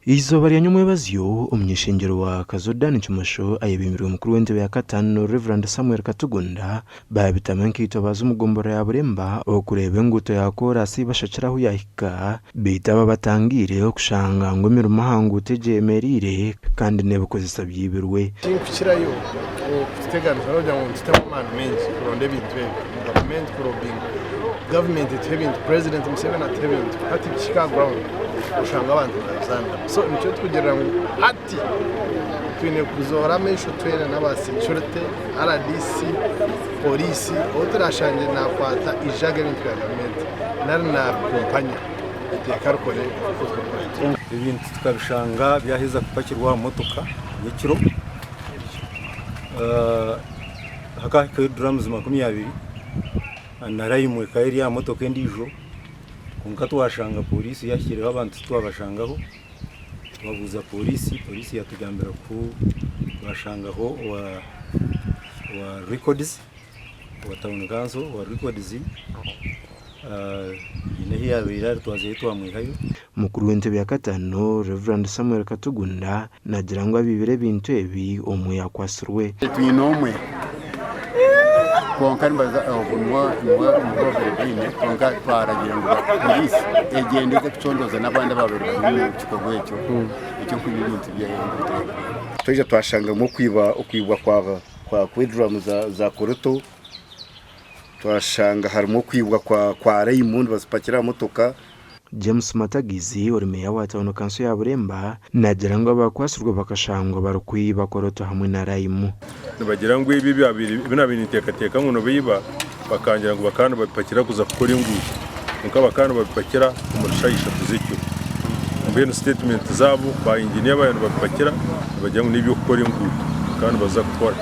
Eizooba rya nyomwebazyo, omuny'eishengyero wa Kazo Dan Kimosho ayebembirwe mukuru w'entebe ya kataano Rev Samuel Katugunda baabitama enkaito baaza omu gomborora ya Buremba okureeba enguuto ya koraasi ei bashakire ahu yaahika beitu aba batangiire okushanga ngu emirimo aha nguuto egyo eyemereire kandi n'ebikozesa byibirwe. Ekinkukirayo okututeganisa n'okugira ngu nitutamu amaani maingi kuronda ebintu ebi omu gavumenti kurobinga gavumenti etuha ebintu purezidenti Museveni atuha ebintu hati bikihika aha ground oshanga abantu nibabizaniramu so nikyo turikugirira ngu hati twine kuzoora amaisho twena n'aba security, rdc, poriisi ou turashangye nakwata eijaga ebintu bya gavumenti nari nabikumpanya eiteeka rikore oku turikuragira. Ebintu tukabishanga byaheza kupakirwa aha motoka nyekiro. Hakahikayo drums 20 na lime ekaba eri aha motoka endiijo kwonka twashanga poriisi yahikireho abantu titwabashangaho. Twabuuza poriisi, poriisi yatugambira ku bashangaho owa records owa town council owa records haine ahu yaabaire ari twazayo twamwihayo. Mukuru w'entebe ya kataano, Rev. Samuel Katugunda naagira ngu abaibire ebintu ebi omwe akwatsirwe. Twine omwe kwonka nibaza ogwo niwe niwe baine kwonka twaragiira ngu poriisi egyende eze kucondooza n'abandi ababaire bari omu kikorwa ekyo eky'okwiba ebintu by'enguuto. Twaija twashangamu okwiba okwibwa kwa kwa kw'eduraamu za za koroto, twashanga harimu okwibwa kwa kwa rayimu nibazipakira aha motoka. James Matagizi ori meeya wa tauni kanso ya Buremba naagira ngu abakwatsirwe bakashangwa barikwiba koroto hamwe na rayimu. Nibagira ngu ebi ebi naabaire ninteekateeka ngu nibaiba, bakangira ngu bakaba nibabipakira kuza kukora enguuto. Kwonka bakaba nibabipakira omuri shaaha ishatu z'ekiro. Mbwenu siteetimenti zaabo, ba inginiya baabaire nibabipakira, nibagira ngu n'eby'okukora enguuto bakaba nibaza kukora.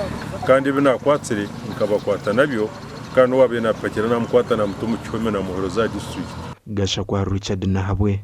Kandi ebi naakwatsire nkabakwata nabyo, kandi n'owaabaire naabipakira naamukwata naamuta omu kihome naamuhoroza aha disiturikiti. Gashakwa Richard Nahabwe.